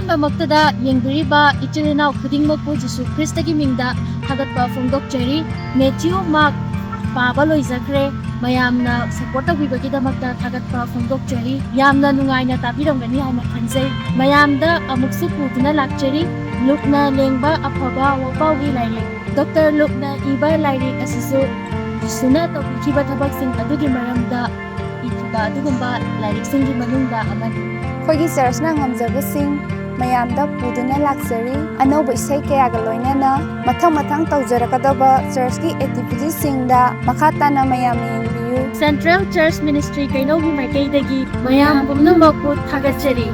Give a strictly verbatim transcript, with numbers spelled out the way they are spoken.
ꯑꯍꯥꯟꯕꯃꯛꯇꯗ ꯌꯦꯡꯕꯤꯔꯤꯕ ꯏꯆꯤꯜ ꯏꯅꯥꯎ ꯈꯨꯗꯤꯡꯃꯛꯄꯨ ꯖꯤꯁꯨ ꯈ꯭ꯔꯤꯁꯇꯒꯤ ꯃꯤꯡꯗ ꯊꯥꯒꯠꯄ ꯐꯣꯡꯗꯣꯛꯆꯔꯤ꯫ ꯃꯦꯊ꯭ꯌꯨ, ꯃꯥꯔꯛ ꯄꯥꯕ ꯂꯣꯏꯖꯈ꯭ꯔꯦ꯫ ꯃꯌꯥꯝꯅ ꯁꯞꯄꯣꯔꯠ ꯇꯧꯕꯤꯕꯒꯤꯗꯃꯛꯇ ꯊꯥꯒꯠꯄ ꯐꯣꯡꯗꯣꯛꯆꯔꯤ꯫ ꯌꯥꯝꯅ ꯅꯨꯡꯉꯥꯏꯅ ꯇꯥꯕꯤꯔꯝꯒꯅꯤ ꯍꯥꯏꯅ ꯈꯟꯖꯩ꯫ ꯃꯌꯥꯝꯗ ꯑꯃꯨꯛꯁꯨ ꯄꯨꯗꯨꯅ ꯂꯥꯛꯆꯔꯤ ꯂꯨꯛꯅ ꯂꯦꯡꯕ ꯑꯐꯕ ꯋꯥꯄꯥꯎꯒꯤ ꯂꯥꯏꯔꯤꯛ꯫ ꯗꯣꯛꯇꯔ ꯂꯨꯛꯅ ꯏꯕ ꯂꯥꯏꯔꯤꯛ ꯑꯁꯤꯁꯨ ꯖꯤꯁꯨꯅ ꯇꯧꯕꯤꯈꯤꯕ ꯊꯕꯛꯁꯤꯡ ꯑꯗꯨꯒꯤ ꯃꯔꯝꯗ ꯏꯈꯤꯕ ꯑꯗꯨꯒꯨꯝꯕ ꯂꯥꯏꯔꯤꯛꯁꯤꯡꯒꯤ ꯃꯅꯨꯡꯗ ꯑꯃꯅꯤ꯫ ꯑꯩꯈꯣꯏꯒꯤ ꯆꯔꯆꯅ ꯉꯝꯖꯕꯁꯤꯡ ꯃꯌꯥꯝꯗ ꯄꯨꯗꯨꯅ ꯂꯥꯛꯆꯔꯤ꯫ ꯑꯅꯧꯕ ꯏꯁꯩ ꯀꯌꯥꯒ ꯂꯣꯏꯅꯅ ꯃꯊꯪ ꯃꯊꯪ ꯇꯧꯖꯔꯛꯀꯗꯕ ꯆꯔꯆꯀꯤ ꯑꯦꯛꯇꯤꯚꯤꯇꯤꯁꯤꯡꯗ ꯃꯈꯥ ꯇꯥꯅ ꯃꯌꯥꯝꯅ ꯌꯦꯡꯕꯤꯌꯨ꯫ ꯁꯦꯟꯇ꯭ꯔꯦꯜ ꯆꯔꯆ ꯃꯤꯅꯤꯁꯇ꯭ꯔꯤ ꯀꯩꯅꯧꯒꯤ ꯃꯥꯏꯀꯩꯗꯒꯤ ꯃꯌꯥꯝ ꯄꯨꯝꯅꯃꯛꯄꯨ ꯊꯥꯒꯠꯆꯔꯤ꯫